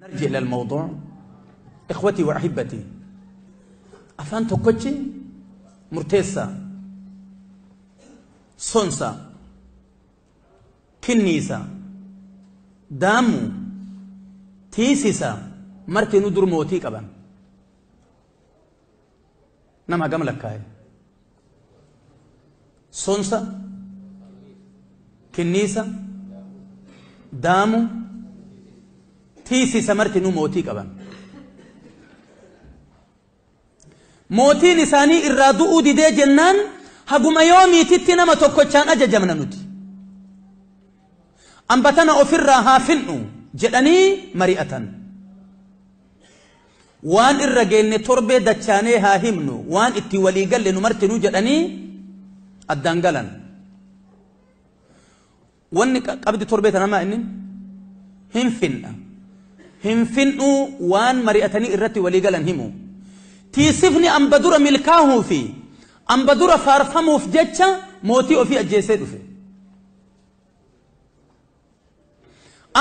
نرجع إلى الموضوع إخوتي وأحبتي. Afaan tokkochi murteessaa, sonsa, kinniisa, daamu, tiisisa martinuu dur mootii qaban. Nama hagam lakkaa'e? Sonsa, kinniisa, daamu, tiisisa martinuu mootii qaban. Mootiin isaanii irraa du'uu didee jennaan haguma yoomiititti nama tokkochaan ajajamna nuti. Ambatana ofirraa haa fin'u jedhanii mari'atan. Waan irra geenne torbee dachaanee haa himnu, waan itti walii galle nu martinuu jedhanii addaan galan. Wanni qabdi torbee tanamaa inni hin fin'a. Hin fin'uu waan mari'atanii irratti walii galan himu. Tiisifni amba dura milkaa'uu fi amba dura faarfamuuf jecha mootii ofii ajjeesee dhufe.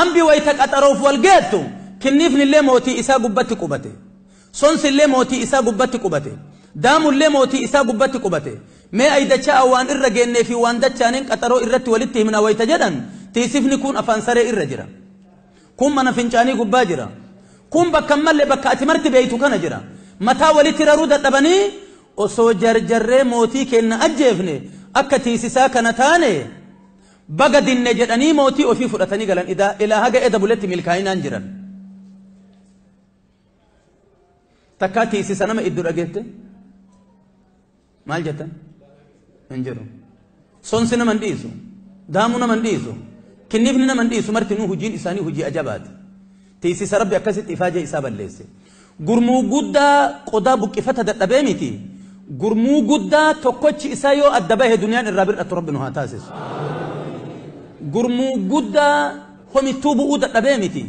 Ambi wayita qaxaroof wal geettu kinniifni illee mootii isaa gubbatti qubate. Sonsi illee mootii isaa gubbatti qubate. Daamu illee mootii isaa gubbatti qubate. Mee aydachaa waan irra geennee fi waan dachaaniin qaxaroo irratti walitti himna wayita jedhan tiisifni kun afaan saree irra jira. Kun mana fincaanii gubbaa jira. Kun bakka malee bakka ati marti beeytu kana jira. Mataa walitti raruu dadhabanii osoo jarjarree mootii kenna ajjeefne akka tiisisaa kana taane baga dinne jedhanii mootii ofii fudhatanii galan ilaa haga eda buletti milkaa'inaan jiran. Takkaa tiisisa nama iddu dhageette maal jettan? Hin jiru. Sonsi nama hin dhiisu, daamuu nama hin dhiisu, kinniifni nama hin dhiisu, martinuu hojiin isaanii hojii ajabaati. Tiisisa rabbi akkasitti ifaajee isaa balleesse. Gurmuu guddaa qodaa buqqifata dadhabee miti. Gurmuu guddaa tokkochi isaa yoo adda bahe duniyaan irraa bir'attu rabbi nu haa taasisu. Gurmuu guddaa homittuu bu'uu dadhabee miti.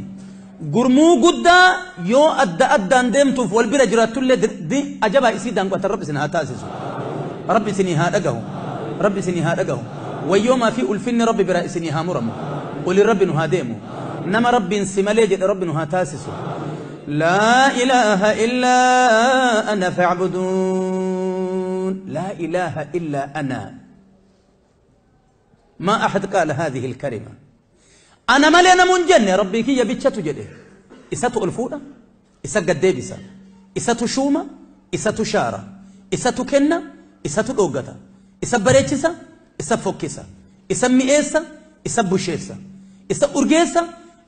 Gurmuu guddaa yoo adda addaan deemtuuf wal bira jiraattullee ajabaa isii daanqatan rabbi isin haa taasisu. Rabbi isinii haa dhagahu. Rabbi isinii haa dhagahu. Wayyoomaa fi ulfinni rabbi biraa isinii haa muramu. Olin rabbi nu haa deemu. Nama rabbiin si malee jedhe rabbi nu haa taasisu. لا إله إلا أنا فاعبدون. لا إله إلا أنا. ما أحد قال هذه الكلمة. أنا مالي أنا من جنة ربي كي يبتشتو جده. إساتو ألفونا، إسات قديبسا، إساتو شومة، إساتو شارة، إساتو كنة، إساتو أوغتا، إسات بريتشسا، إسات فوكسا، إسات مئيسا، إسات بوشيسا، إسات أرجيسا،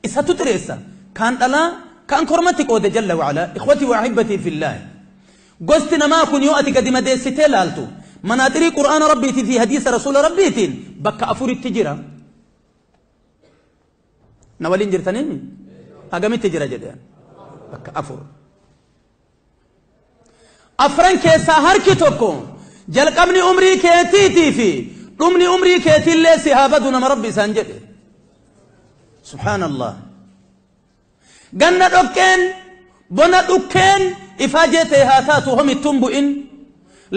إساتو تريسا. كان ألا كان كرمتك أود جل وعلا. إخوتي وأحبتي في الله، قستنا ما كن يؤتي قدم ديستي لالتو مناطري قرآن ربيتي في حديث رسول ربيتين بك أفور التجرة نوالين جرتنين أقام التجرة جدا بك أفور أفرن كيسا هركي توكو جلقمني أمري كيتيتي في أمني أمري كيتي اللي سهابدنا مربي سانجد. سبحان الله. Ganna dhokkeen, bona dhukkeen ifaajee ta'e haa taatu homittuun bu'in,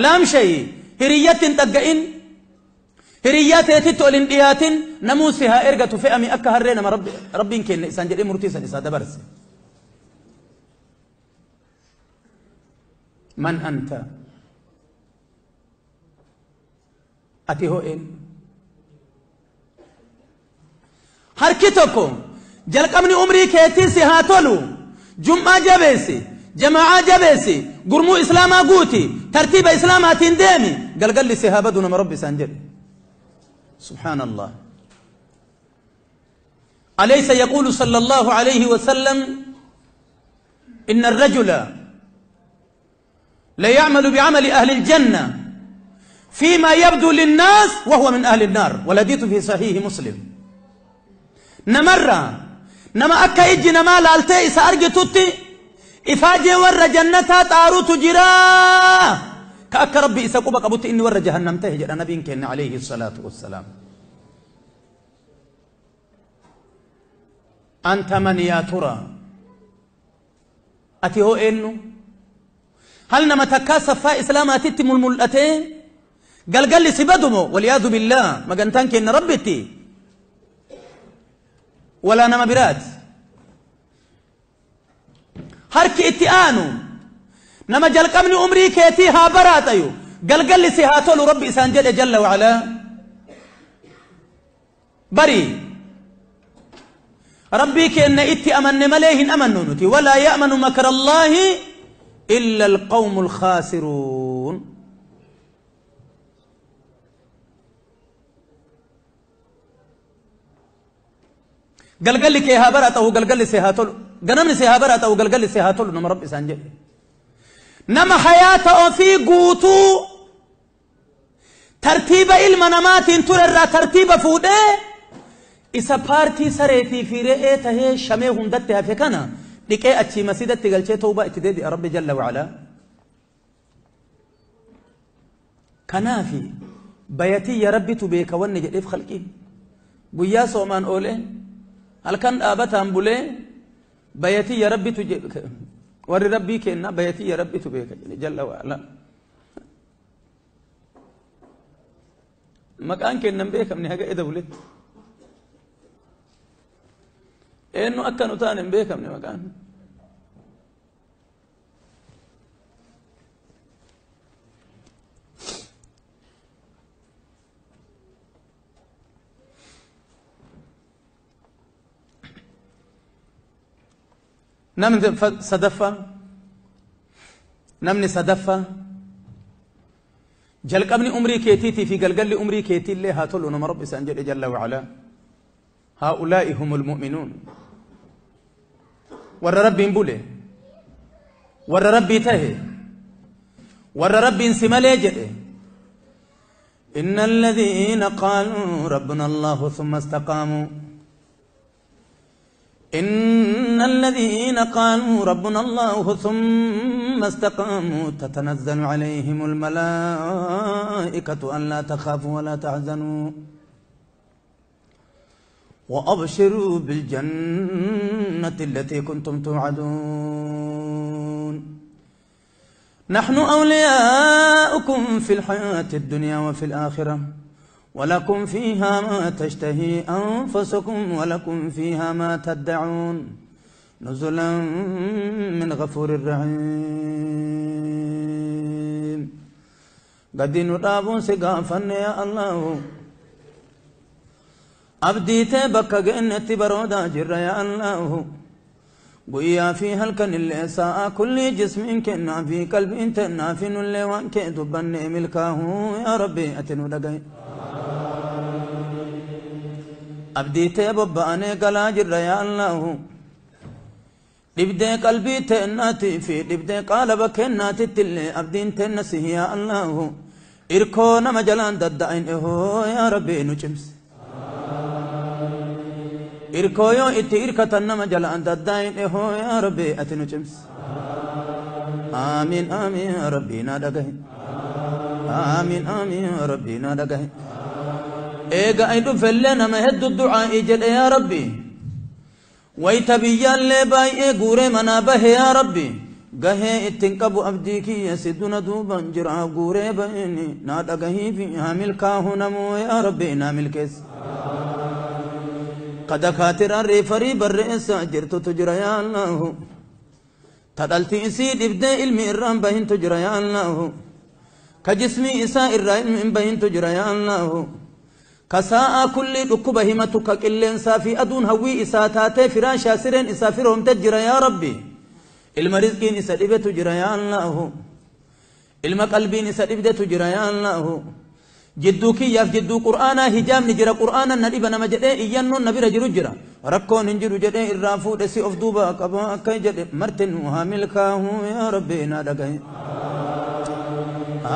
laamshayi hiriyyatti hin dhagga'in, hiriyyaa teetitti ol hin dhiyaatin, namuu si haa ergatu fe'ami akka harree nama rabbiin kenne isaan jedhee murtii san isaa dabarse. Man anta? Ati hoo eenyu? Harki tokko jalqabni umrii keetii si haa tolu, jum'aa jabeessi, jamaa'aa jabeessi, gurmuu islaamaa guuti, tartiiba islaamaatiin deemi, galgalli si haa badu nama rabbi isaan jedhe. Subhaanallah. أليس يقول صلى الله عليه وسلم إن الرجل لا يعمل بعمل أهل الجنة فيما يبدو للناس وهو من أهل النار، والحديث في صحيح مسلم. نمر نما أكا إجي نما لالتي إسا أرجي توتي إفاجي ور جنتا تارو تجرا كأكا ربي إسا قبك أبوتي إني ور جهنم تهجر نبي كان عليه الصلاة والسلام. أنت من يا ترى؟ أتي هو إنه هل نما تكاسف فا إسلامات الملأتين قال قال لي سبدمو والعياذ بالله ما قنتان كإن ربتي ولا نما برات. Harki itti aanu nama jalqabni umrii keetii haa baraaxayu galgalli si haa tolu rabbi isaan jedhe jalla wacalaa. Bari rabbii keenna itti amanne malee hin amannu nuti. Walaa ya'manu makra allaahi illa alqawmu alkhaasiruun. Galgalli kee haa baraxahu, galgalli si haa tolu, ganamni si haa baraxahu, galgalli si haa tolu nama rabbi isaan jedhe. Nama hayaata ofii guutuu tartiiba ilma namaatiin ture irraa tartiiba fuudhee isa paartii sareetii fi re'ee tahee shamee hundatti hafe kana dhiqee achii masjidatti galchee tawbaa itti deebi'a rabbi jalla wacalaa. Kanaafi bayatiyya rabbitu beeka wanni jedheef khalqiin guyyaa soomaan oolee halkan dhaabataan bulee bayatiyya rabbitu, warri rabbii kenna bayatiyya rabbitu beeka jedhe jalla wacalaa. Maqaan kennan beekamne haga eda buletti eenyu akka nu taane hin beekamne maqaan. Namni sadaffaa, namni sadaffaa jalqabni umrii keetiitii fi galgalli umrii keetiillee haa tolu nama rabbi isaan jedhe jalla wacalaa. Haa'ulaa'i humul mu'minuun, warra rabbiin bule, warra rabbii tahe, warra rabbiin si malee jedhe. إن الذين قالوا ربنا الله ثم استقاموا، إن الذين قالوا ربنا الله ثم استقاموا تتنزل عليهم الملائكة أن لا تخافوا ولا تحزنوا وأبشروا بالجنة التي كنتم توعدون. نحن أولياؤكم في الحياة الدنيا وفي الآخرة ولكم فيها ما تشتهي أنفسكم ولكم فيها ما تدعون نزلا من غفور رحيم. قد نرابون سقافا يا الله، أبديت بك جنة برودا جر يا الله. guyyaa fi halkan illee sa'a kulli jismiin kennaa fi qalbiin tennaa fi nullee waan kee dubbanne milkaahuu yaa rabbi ati nu dhagaye. Abdii tee bobba'anee galaa jirra yaa Allahu. Dhibdee qalbii teennaatii fi dhibdee qaalaba kennaatitti illee abdiin teenna sihi yaa Allahu. Irkoo nama jalaan dadda'in ehoo yaa rabbi nu cimsi. Irkoo yoo itti irkatan nama jalaan dadda'in ehoo yaa rabbi ati nu cimsi. Amiin amiin yaa rabbi naa dhagahe. Amiin amiin yaa rabbi naa dhagahe. Eega ay dhufellee nama hedduu du'aa'ii jedhe yaa rabbi. Wayta biyyaallee baay'ee guuree manaa bahe yaa rabbi. Gahee ittiin qabu abdii kiyya si duna duuban jira guuree bahini naa dhagahii fi haa milkaahu namoo yaa rabbi naa milkeessi. Kadakaatiraan reefarii barreessaa jirtutu jira yaa Allahu. Tadhalti isii dhibdee ilmi irraan bahintu jira yaa Allahu. Ka jismii isaa irraa ilmi hin bahintu jira yaa Allahu. Ka sa'a kulli dhukkuba himatu ka qilleensaa fi aduun hawwii isaa taatee firaashaa sireen isaa firoomte jira yaa rabbi. Ilma rizqiin isa dhibetu jira yaa Allahu. Ilma qalbiin isa dhibdetu jira yaa Allahu. Jidduu kiyyaaf jidduu qur'aanaa hijaabni jira, qur'aana na dhiba nama jedhee iyyannoon na bira jiru jira. Rakkoon hin jiru jedhee irraa fuudhe si of duuba qaba akka jedhe marti nu haa milkaa'u yaa rabbi naa dhagahe.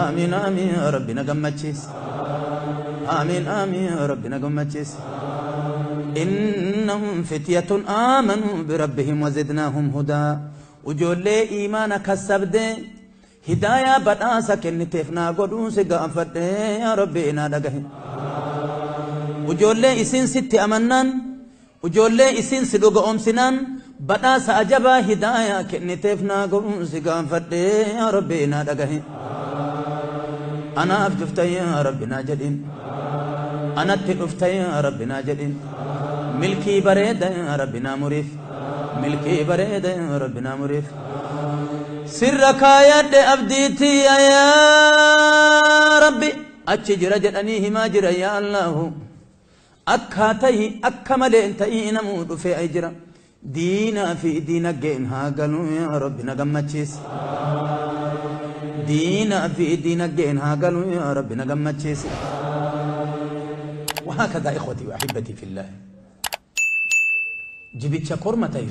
Amiin amiin yaa rabbi na gammachiisi. Amiin amiin yaa rabbi na gammachiisi. إنهم فتية آمنوا بربهم وزدناهم هدى. وجولي إيمانا كسبده هدايا بداسا كنتفنا قدون سقافت يا ربي نا دغه. وجولي إسين ست أمنان، وجولي إسين سدوغ أمسنان بداسا أجبا هدايا كنتفنا قدون سقافت يا ربي نا دغه. أنا أفجفت يا ربي نا جدين، أنا تلفت يا ربي نا جدين، ملكي بريد يا ربي نا مريف، Milkii bareeda yaa Rabbi naa muriif. Sirra kaayadhe abdiitti yaa Rabbi achi jira jedhanii himaa jira yaa Allahu. Akka tahi akka malee hin ta'ii namuu dhufee ay jira. Diinaa fi diinagdeen haa galuu yaa Rabbi na gammachiisi. Diinaa fi diinagdeen haa galuu yaa Rabbi na gammachiisi. وهكذا إخوتي وأحبتي في الله. Jibicha korma tayu.